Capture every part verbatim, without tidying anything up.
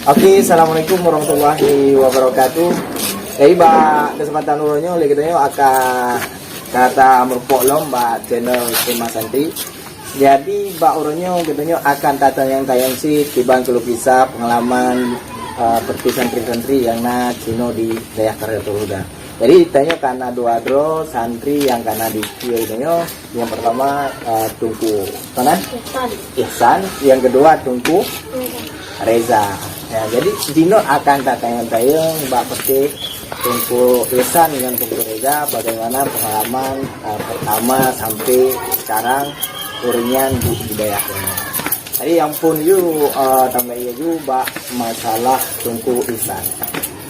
Oke, assalamualaikum warahmatullahi wabarakatuh. Jadi bak kesempatan uroe nyoe lé geutanyoe akan kata meureumpok lom bak channel Tema Santri. Jadi bak uroe nyoe geutanyoe akan tatanyong-tanyong cit kiban keuluh kisah pengalaman uh, seperti santri-santri nyang na keunoe di dayah Karyatul Huda. Jadi tanyoe ka na dua droe santri nyang ka na di keu tanyoe. Yang pertama uh, Teungku Tonan Ihsan. Ihsan, yang kedua Teungku Reza. Ya, jadi jinoe akan tatanyong-tanyong bak peuteh Teungku Ihsan dengan Teungku Reza bagaimana pengalaman uh, pertama sampai sekarang ureueng nyan di, di dayah nyoe. Jadi yang pun you uh, tambah iya you bak masalah Teungku Ihsan.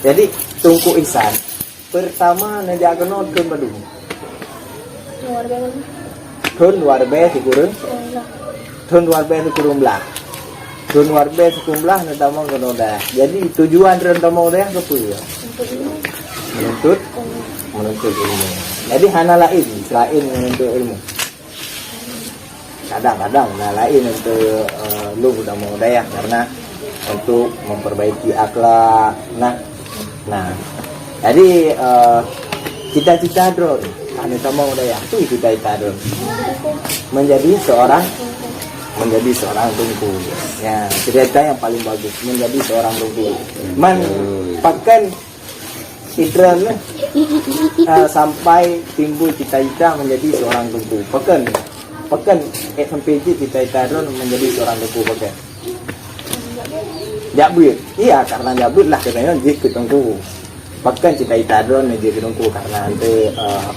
Jadi Teungku Ihsan, pertama neujak keunoe thon padum? Luar biasa. Thon dua ribèe sikureueng? Thon dua ribèe sikureueng blah. Thon dua ribèe sikureueng blah neutamong keunoe dayah. Jadi tujuan droen tamong dayah keu peue? Untuk ilmu. Menuntut? Ilmu. Menuntut ilmu. Jadi hana laén selain menuntut ilmu. Kadang-kadang na laén untuk uh, lôn tamong dayah karena untuk memperbaiki akhlak. Nah, nah. Jadi uh, cita-cita droen hana tamong dayah tu cita-cita droen menjadi seorang menjadi seorang teungku. Ya, cita-cita yang paling bagus menjadi seorang teungku. Man pakan Idron uh, sampai timbul cita-cita menjadi seorang teungku. Pakon, pakon eh, sampai jih cita-cita droen menjadi seorang teungku pakon. Jak beuet. Iya, karena jak beuet lah katanya jih keu teungku. Pakon cita-cita droen jih keu teungku karena nanti uh,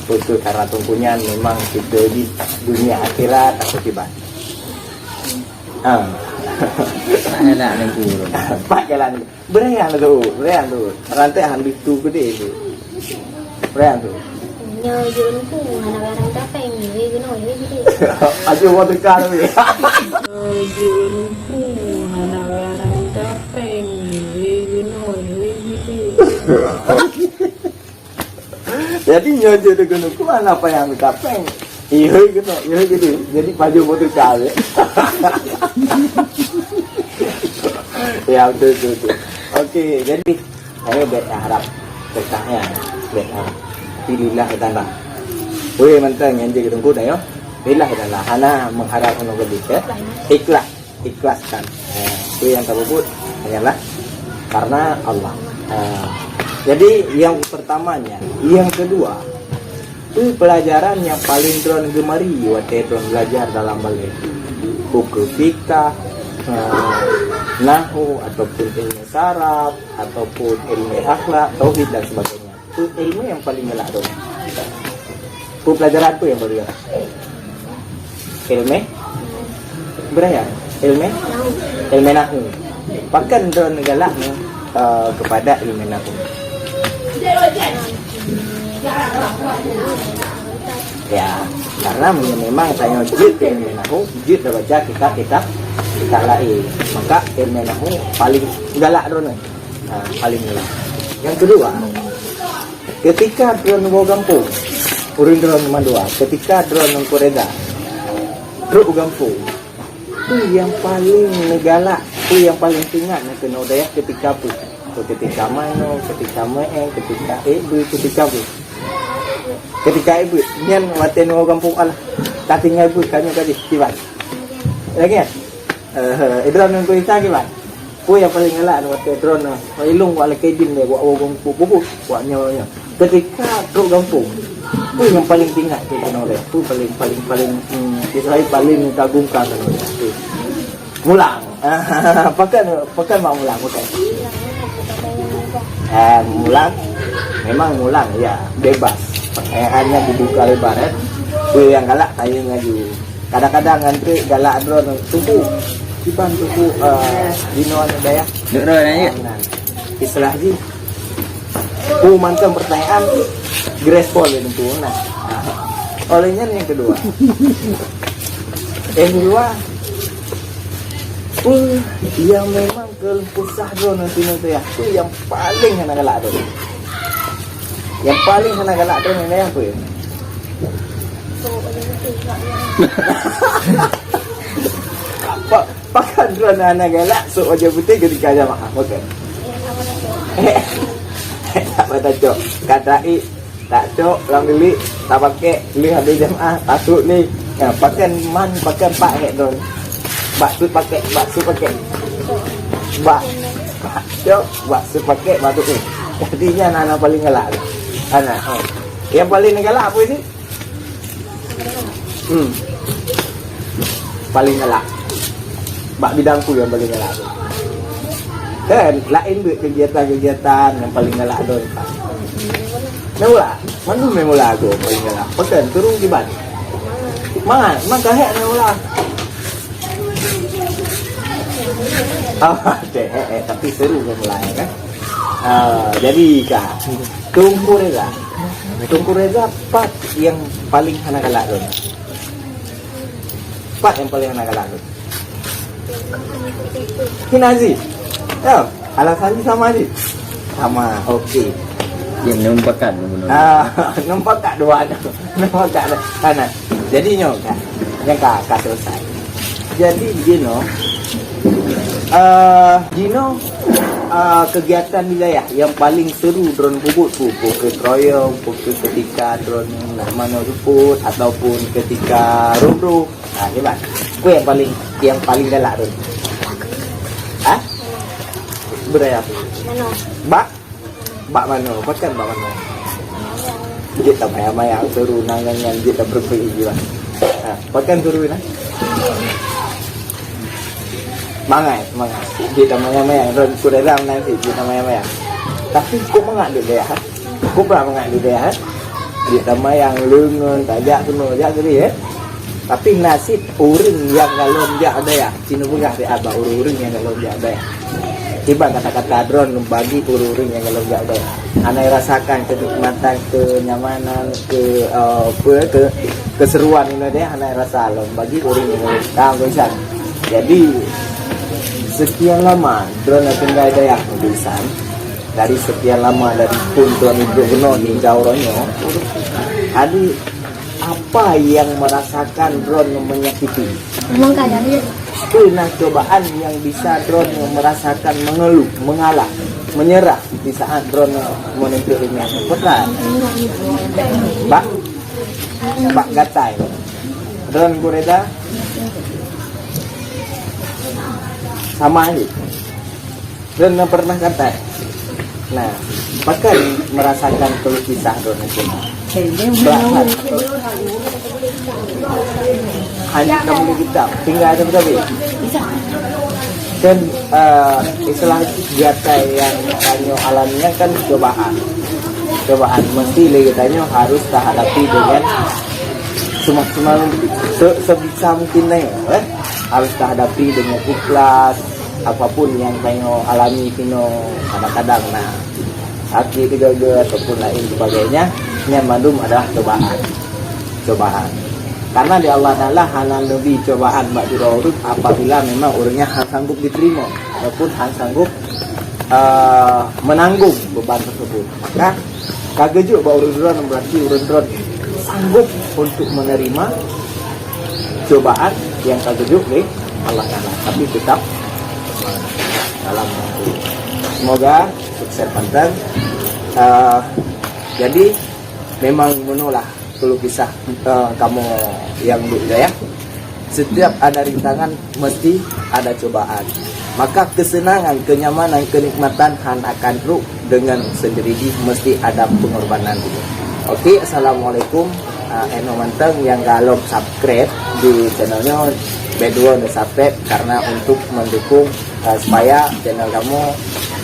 betul karena teungku nyan memang kita di dunia akhirat atau kiban. Ah. Enak teungku. Empat jalan. Beurayang tu, beurayang tu. Rantai han bitu gede tu. Beurayang tu. Nyoe jeuet Teungku, hana barang tapeng, hei keunoe, hei gede. Aduh, mau teuka tu. Nyoe jeuet Teungku, hana barang tapeng, hei keunoe, hei gede. Jadi nyoe je deungon huköm hana payah mita péng. Ihôi keunoe, ihôi geude. Jadi pajoh botol kal. Ya, betul, betul, betul. Okey, jadi saya bèk harap berkah nyan. Bèk harap. Tapi lillah ta'ala. Weh, mantong nyang jeuet keu teungku dah, ya. Lillah ta'ala. Hana mengharap anu geude, ya. Ikhlas. Ikhlaskan. Eh, itu yang tersebut hanyalah karena Allah. Eh, jadi yang pertamanya, yang kedua, itu pelajaran yang paling droen geumari watèe droen belajar dalam balè. Buku fikah, eh, nahu ataupun ilmu saraf ataupun ilmu akhlak, tauhid dan sebagainya. Peue ilmu nyang paleng galak droen? Peue pelajaran peue nyang paleng galak? Ilmu? Beuraya? Ilmu? Ilmu nahu. Pakon droen galak nyoe, eh, kepada ilmu nahu? Ya, karena memang tanyoe jeuet ilmu nahu, jeuet tabaca kitab-kitab, kitab laén. Maka ilmu nahu paleng galak droen. Ha, paleng galak. Yang kedua, ketika droen woe gampông, ureueng droen mandua, ketika droen Teungku Reza trok u gampông, peue nyang paleng neugalak, peue nyang paleng teuingat neukeunoe dayah ketika peue? Ketika manoe, ketika meu'èn, ketika ék beuet, ketika peue? Ketika ék beuet, nyan watèe neuwoe gampông Allah, ka tinggai beuet ka nyoe ka jih, kiban. Lagèe nyan. Eh, droen Teungku Reza kiban. Peue nyang paleng galak watèe droen, ilong wak lakèe jih lé, wak woe gampông, bubuk, wak nyoe, nyoe. Ketika trok gampông, peue nyang paleng teuingat keu keunoe lé? Peue paleng, paleng, paleng, hmm, Israel paleng kagumkan keunoe lé? Mulang. Pakon, pakon mak mulang, pakon? Eh, mulang. Memang mulang, ya, bebas. Pakaiannya dibuka lebar, eh. Peue nyang galak, tayue laju. Kadang-kadang nyan teuk galak droen teungku. Kiban teungku, eh, di noe dayah. Duduk droen, ya? Nah, istilah jih. Oh, mantong pertanyaan. Grace Paul itu, nah. Oleh nyan yang kedua. Yang kedua, oh, yang memang keu pusah droen nanti nanti ya. Itu yang paling hana galak droen. Yang paling hana galak droen yang apa ya? Pak, pak, Droeneuh hana galak, sôk bajèe putéh keutika jamaah, bukan? Tak payah tacok. Ka taék, tacok lam bilék, tapakék, lheueh habéh jamaah, tasôk ni. Ya, pakai man, pakai empat hek droeneuh. Bak sut pakék, bak sut pakék. Bak, bak cok, bak sut pakék, bak sut ni. Jadi, nyan hana paléng galak tu. Hana, ha. Nyang paléng galak apa ni? Hmm. Paléng galak. Bak bidang peue nyang paléng galak tu? Kan, laén buet kegiatan-kegiatan nyang paléng galak tu. Mula, mandum mula tu paléng galak. Pekan, seru kiban. Mangat, maka hek mula. Ah, cek, eh, eh, tapi seru mula, ya kan? Ah, jadi, Kak, Teungku Reza. Teungku Reza, pat nyang paléng hana galak tu? Pat nyang paléng hana galak tu? Kina Aziz. Ya, alasan jih sama jih. Sama, okey. Dia menyumpahkan bunoe. Ah, nampak tak dua tu? Nampak tak dua? Hana. Jadi nyoe kan, nyang ka, ka selesai. Jadi jinoe, eh, jinoe, eh, kegiatan di dayah nyang paléng seru droen peubuet peue, peue keu keroyong, peue keu keutika droen nak manoe seupôt, ataupun keutika rôh-rôh. Ha, hebat. Peue nyang paléng, nyang paléng galak droen? Ha? Beuraya. Bak? Bak manoe, pakan bak manoe. Jeuet tamayang-mayang seuru nang nyan, nyan jeuet tabeureuguih jih lah. Ha, pakan seuru na? Mangat, mangat. Jeuet tamayang-mayang, droen Teungku Reza nan cit, jeuet tamayang-mayang. Tapi kok mangat di dayah, ha? Kok bra mangat di dayah, ha? Jeuet tamayang leungeun, tajak keunoe, jak keudeh, eh? Tapi nasib ureueng nyang galom jak dayah, sineuk peugah di aba ureueng-ureueng nyang galom jak dayah. Kiban kata-kata droen bagi ureueng-ureueng nyang galom jak dayah. Hana rasakan keunikmatan, keunyamanan, ke, eh, apa, ke, keseruan inoe dayah hana rasa lom bagi ureueng nyang galom. Ka, Ungku Isan. Jadi, sekian lama droen tinggai dayah, Ungku Isan. Dari sekian lama, dari thôn dua ribu enam hingga uroe nyoe. Jadi, apa yang merasakan droen menyakiti? Memang kadang dia. Pernah cobaan yang bisa droen merasakan mengeluh, mengalah, menyerah di saat droen menuntut ilmu? Pernah? Bak, bak gatai. Droen Teungku Reza? Sama aja. Droen na pernah gatai? Nah, pakan merasakan keluh kisah droen itu? Berat. Hanya kamu di kitab, tinggal ada berapa? Kan, eh, istilah gatai yang tanyoe alami kan cobaan. Cobaan mesti lé tanyoe harus tahadapi dengan semaksimal, se-, sebisa mungkin, eh, harus tahadapi dengan ikhlas, apapun yang tanyoe alami sinoe, kadang-kadang na sakét, geugeu ataupun lain sebagainya, nyan mandum adalah cobaan. Cobaan. Karena di Allah Taala hana neubi cobaan bak sidroe ureueng apabila memang ureueng nyan hana sanggup diterima ataupun hana sanggup, eh, menanggung beban tersebut. Maka ka geujok bak ureueng droen, berarti ureueng droen sanggup untuk menerima cobaan yang ka geujok lé Allah Taala, tapi tetap dalam hati. Semoga sukses mantap. Eh, jadi memang meunoe lah keluh kisah, eh, kamoe nyang duek dayah. Setiap ada rintangan, mesti ada cobaan. Maka kesenangan, kenyamanan, kenikmatan hana akan trok dengan sendiri jih, mesti ada pengorbanan dulu. Oke, assalamualaikum. Ah, inoe mantong nyang galom subscribe di channel nyoe, bèk dua subscribe karena untuk mendukung, ah, supaya channel kamoe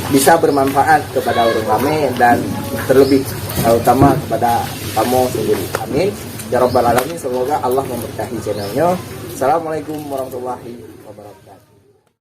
bisa bermanfaat kepada orang ramai dan terlebih, ah, utama kepada kamoe sendiri. Amin. Ya Rabbal Alamin, semoga Allah memberkahi channel nyoe. Assalamualaikum warahmatullahi